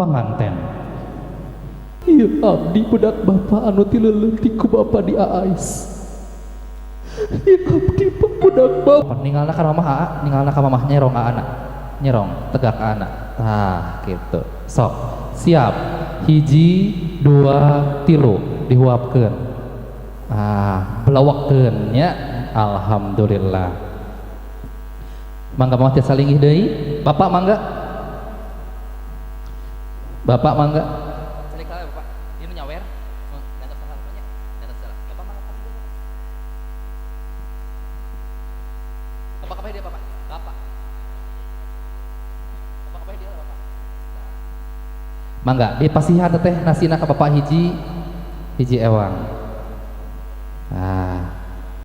Panganten. Ieu abdi budak bapak anu ti leuletik ku bapak diaais. Ieu abdi budak bapak. Ningalna ka mamah aa, ningalna ka mamah nyerong aana. Nyerong, tegak aana. Tah gitu. Sok, siap. Hiji, dua, tilu dihuapkeun. Ah, belawakeun nya. Alhamdulillah. Mangga mah tiasa linggih deui. Bapak mangga. Bapak mangga. Calik salah Bapak. Ieu nu nyawer. Diantos salah nya. Diantos salah. Bapak mangga kasih dia. Bapak apa dia Bapak? Bapak. Bapak apa dia Bapak? Mangga dipasihan teteh nasina ka bapak hiji hiji ewang.